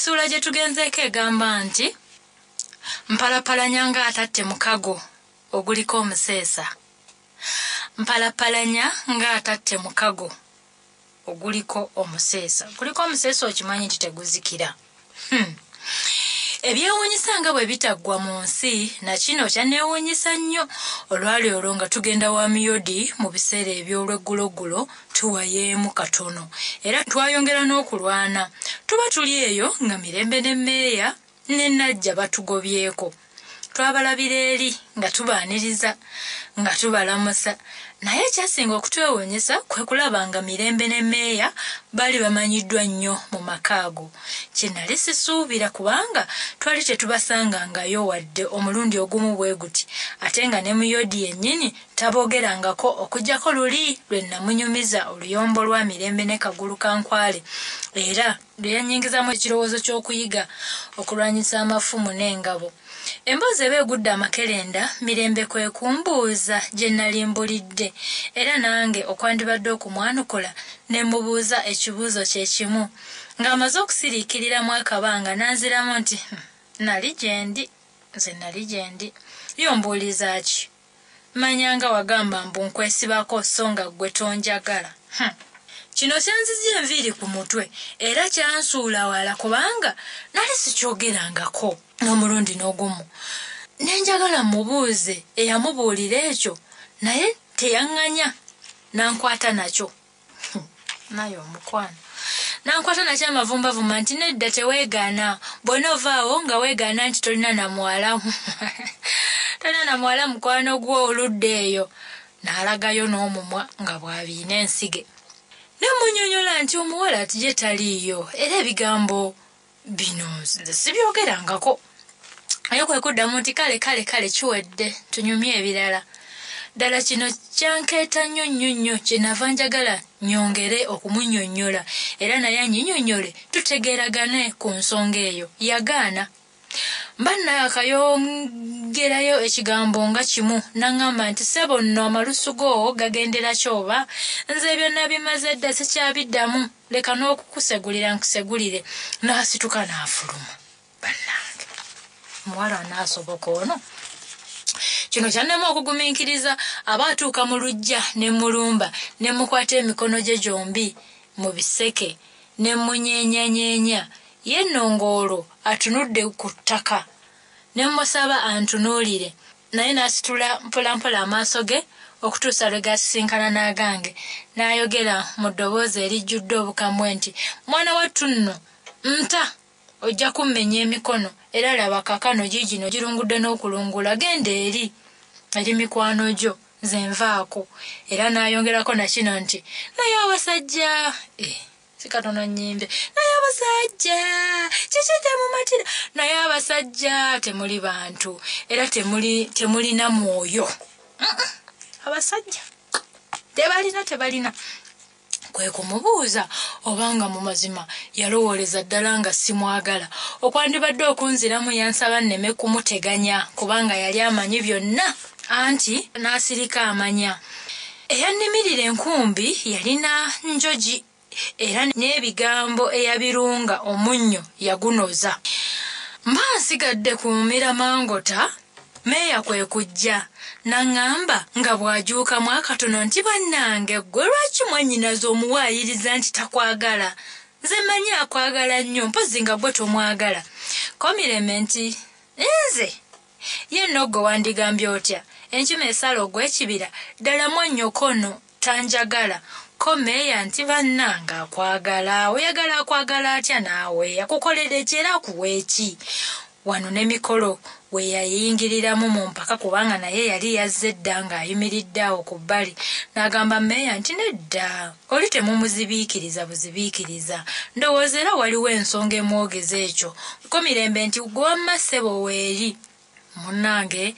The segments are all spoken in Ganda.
Essuula gye tugenzeeko egamba nti mpalapalanya ng'atatte mukago oguliko omuseesa. Mpalapalanya ng'atatte mukago oguliko omuseesa. Guliko omuseesa okimanyi nti teguzikira. Ebyewuunyisa nga bwe bitaggwa mu nsi, na kino kyanneewuunyisa nnyo. Olwali olwo nga tugenda wa Miyodi mu biseera eby'olwegguloggulo tuwayeemu katono era twayongera n'okulwana. Tuba tuli eyo nga Mirembe ne Mmeeya ne Najja batugobyeko. Twabalabira eri nga tubaaniriza nga tubalamusa. Naye ekyasinga okutwewuunyisa kwe kulaba nga Mirembe ne Mmeeya baali bamanyiddwa nnyo mu maka ago. Kye nali sisuubira kubanga twali tetubasangangayo wadde omulundi ogumu bwe guti, ate nga ne Muyodi yennyini taboogerangako okuggyako luli lwe namunyumiza oluyombo lwa Mirembe ne Kagulu Kankwale era lwe yannyingizamu ekirowoozo ky'okuyiga okulwanyisa amafumu n'engabo. Emboozi eba egudde amakerenda, Mirembe kwe kumbuuza gye nali mbulidde era nange okwandibadde okumwanukula ne mmubuuza ekibuuzo kye kimu. Ng'amaze okusiriikiriramu akabanga n'anziramu nti nali gye ndi, nze nali gye ndi. Ye ombuuliza ki? Manya nga wagamba mbu nkwesibako so nga ggwe tonjagala. Kino kyanzizya enviiri ku mutwe era kyansuula wala kubanga nali sikyogerangako n'omulundi n'ogumu. Ne njagala mmubuuze eyamubuulira ekyo naye teyaŋŋanya n'ankwata nakyo. Naye omukwano. N'ankwata nakyo amavumbavumba nti nedda teweegaana, bw'onoovaawo nga weegaana nti tolina na muwala. Tolina na muwala mukwano gwo oludda eyo. N'alagayo n'omumwa nga bw'abiina ensige. Ne munnyonnyola nti omuwala ye taliiyo era ebigambo bino nze sibyogerangako. Naye kwe kuddamu nti kale kale kale kiwedde tunyumye ebirala. Ddala kino kyankeeta nnyo nnyo nnyo kye nava njagala nnyongere okumunnyonnyola era naye annyinyonnyole tutegeeragane ku nsonga eyo. Yagaana. Mba nnaakayongerayo ekigambo nga kimu n'aŋŋamba nti ssebo nno amalusu go gagendera ki oba? Nze ebyo nabimaze dda sikyabiddamu leka n'okukusegulira nkusegulire. N'asituka n'afuluma. Bannange omuwala anaasoboka ono? Kino kyannema okugumiikiriza aba atuuka mu luggya ne mmulumba ne mmukwata emikono gye gyombi mu biseke ne mmunyeenyanyeenya. Ye nno ng'olwo atunudde ku ttaka ne mmusaba antunuulire naye n'asitula mpolampola amaaso ge okutuusa lwe gasisinkana n'agange n'ayogera mu ddoboozi erijjudde obukambwe nti mwana wattu nno nta ojja kummenya emikono era laba kaakano giigino girungudde n'okulungula genda eri eri mikwano gyo nze nvaako. Era n'ayongerako na kino nti naye abasajja si katono nnyimbe naye abasajja kiki temumatira naye abasajja temuli bantu era temulina mwoyo. Abasajja tebalina. Kwe kumubuuza obanga mu mazima yalowooleza ddala nga simwagala. Okwandibadde okunziramu yansaba nneme kumuteganya kubanga yali amanyi byonna anti n'asirika amanya. Eyannimirira enkumbi yalina njogi era n'ebigambo eyabirunga omunnyo yagunoza. Mba nsigadde kumira mangota, Mmeeya kwe kujja n'aŋŋamba nga bw'ajuukamu akatono nti bannange ggwe lwaki mwannyinaze omuwaayiriza nti takwagala? Nze mmanyi akwagala nnyo mpozzi nga ggwe tomwagala. Ko Mirembe nti nze ye nno ggwe wandigambye otya? Enkima esala ogw'ekibira ddala mwannyoko ono tanjagala. Ko Mmeeya nti bannange akwagala, oyagala akwagala atya naawe? Akukolera eki era akuwa eki? Wano n'emikolo we yayingiriramu mu mpaka kubanga naye yali yazze dda ng'ayimiridde awo ku bbali. N'agamba Mmeeya nti nedda oli temumuzibiikiriza buzibiikiriza, ndowooza era waliwo ensonga emwogeza ekyo. Ko Mirembe nti gwe wamma ssebo weeri. Munnange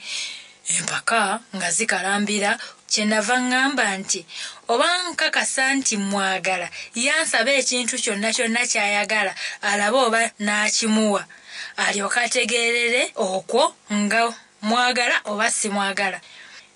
empaka nga zikalambira kye nava ŋŋamba nti oba nkakasa nti mwagala yansaba ekintu kyonna kyonna ky'ayagala alabe oba n'akimuwa alyoke ategeerere okwo nga mwagala oba simwagala.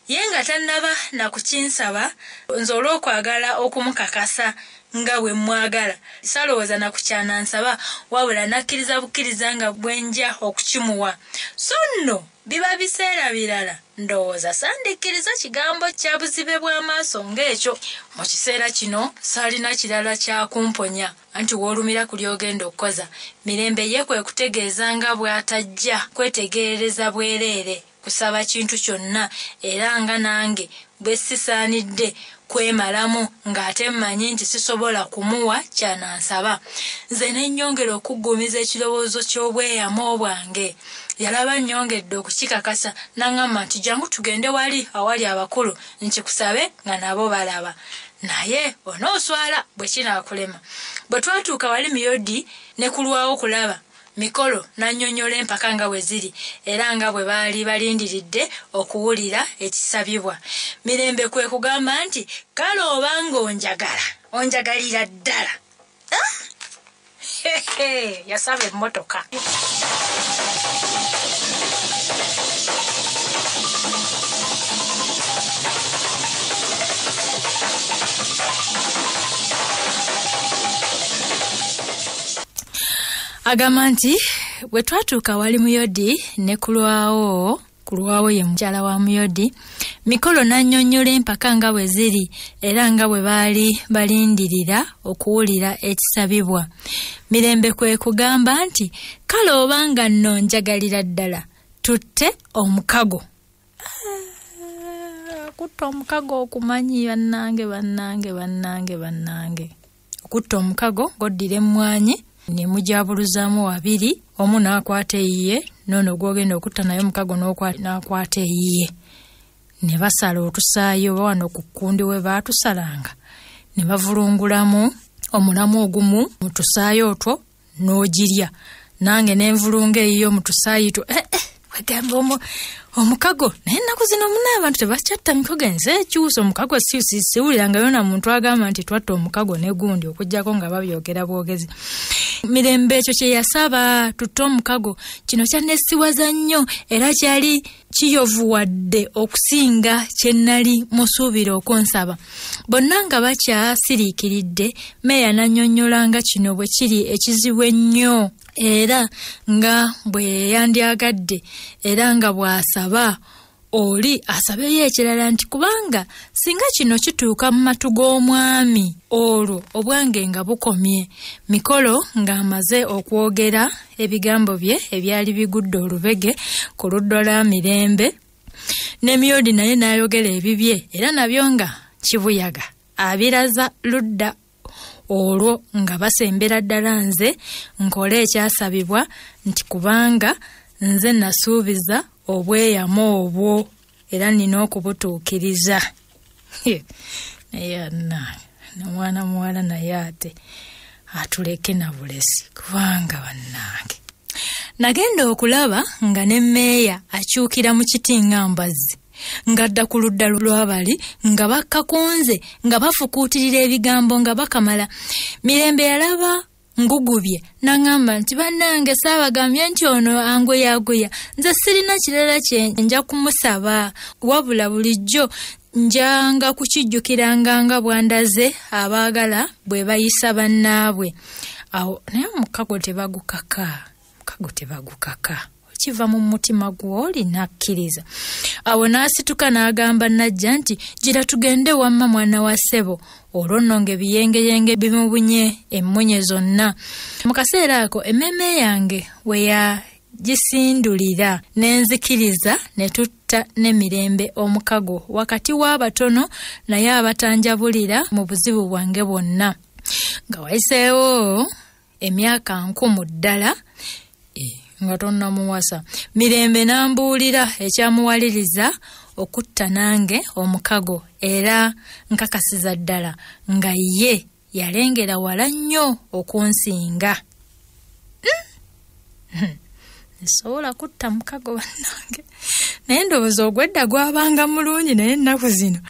Ye nga tannaba na kukinsaba nze olw'okwagala okumukakasa nga bwe mmwagala. Salowooza na kukyanansaba, wabula nakkiriza bukkiriza nga bwe nja okukimuwa. So nno biba biseera birala, ndowooza sandikkiriza kigambo kya buzibe bw'amaaso ng'ekyo. Mu kiseera kino saalina kirala kyakumponya, anti w'olumira ku ly'ogenda okukoza. Mirembe ye kwe kutegeeza nga bw'atajja kwetegerereza bwereere kusaba kintu kyonna, era nga nange bwe sisaanidde kwemalamu ng'ate mmanyi nti sisobola kumuwa kyanansaba. Nze ne nnyongera okuggumiza ekirowoozo ky'obweyamo bwange. Yalaba nnyongedde okukikakasa n'aŋŋamba nti jangu tugende wali awali abakulu nkikusabe nga nabo balaba. Naye onooswala bwe kinaakulema. Bwe twatuuka wali Miyodi ne kulwawo kulaba Mikolo n'annyonnyola empaka nga bwe ziri era nga bwe baali balindiridde okuwulira ekisabibwa. Mirembe kwe kugamba nti kale obanga onjagala, onjagalira ddala. Yasaba emmotoka. Agamba nti bwe twatuuka wali Muyodi ne kulwawo ye mukyala wa Muyodi, Mikolo n'annyonnyola empaka nga bwe ziri era nga bwe baali balindirira okuwulira ekisabibwa. Mirembe kwe kugamba nti kale obanga nno njagalira ddala tutte omukago. Kutta omukago okumanyi bannange bannange bannange bannange. Okutta omukago ng'oddira emmwanyi ne mujabuluzaamu wabiri, omu n'akwata eyiye n'ono gw'ogenda okutta naye omukago n'akwata eyiye. Ne basala otusaayi oba wano ku kkundi we baatusalanga ne bavulungulamu omulamu ogumu mu tusaayi otwo n'ogirya, nange ne nvulunga eyiye mu tusaayi two. Wegamba omukago naye ennaku zino muna abantu tebakyatta mikago, ensi ekyusa omukago siwulirangayo na muntu agamba nti twatta omukago ne gundi, okuggyako nga babyogera bwogezi. Mirembe ekyo kye yasaba tutte omukago kino kyanneesiwaza nnyo era kyali kiyovuwadde okusinga kye nnali musuubira okunsaba. Bonna nga bakyasiriikiridde, meeya n'annyonnyola nga kino bwe kiri ekizibu ennyo era nga bwe yandyagadde era nga bw'asaba oli asabeyo ekirala nti kubanga singa kino kituuka mu matu g'omwami olwo obwange nga bukomye. Mikolo ng'amaze okwogera ebigambo bye ebyali bigudde olubege ku ludda lwa Mirembe, ne Miyodi naye n'ayogera ebibye era nabyo nga kibuyaga abiraza ludda olwo nga basembera ddala nze nkole ekyasabibwa nti kubanga nze nasuubiza obweyamo obwo era nina okubutuukiriza. Naye omwana muwala naye ate atuleke na bulesi kubanga bannange. Nagenda okulaba nga ne mmeeya akyukira mu kiti nga mbazzi, ng'adda ku ludda lw'abali nga bakka ku nze nga bafukuutirira ebigambo nga bakamala. Mirembe yalaba ngugubye n'aŋŋamba nti bannange saabagambye nti ono angoyagoya, nze sirina kirala kye nja kumusaba, wabula bulijjo njanga kukijjukiranga nga bw'andaze abaagala bwe bayisa bannaabwe. Awo naye omukago tebagukaka, omukago tebagukaka, kiva mu mutima gw'oli n'akkiriza. Awo n'asituka n'agamba Najja nti gira tugende wamma mwana wa ssebo, olwo nno ng'ebiyengeyenge bimubunye emmunye zonna. Mu kaseera ako emmeeme yange we yagisindulira ne nzikiriza ne tutta ne Mirembe omukago wakati w'abatono naye abatanjabulira mu buzibu bwange bwonna. Nga wayiseewo emyaka 10 ddala nga tonnamuwasa, Mirembe n'ambuulira ekyamuwaliriza okutta nange omukago era nkakasiza ddala nga ye yalengera wala nnyo okunsinga. Nsobola kutta mukago bannange, naye ndowooza ogwedda gwabanga mulungi naye ennaku zino.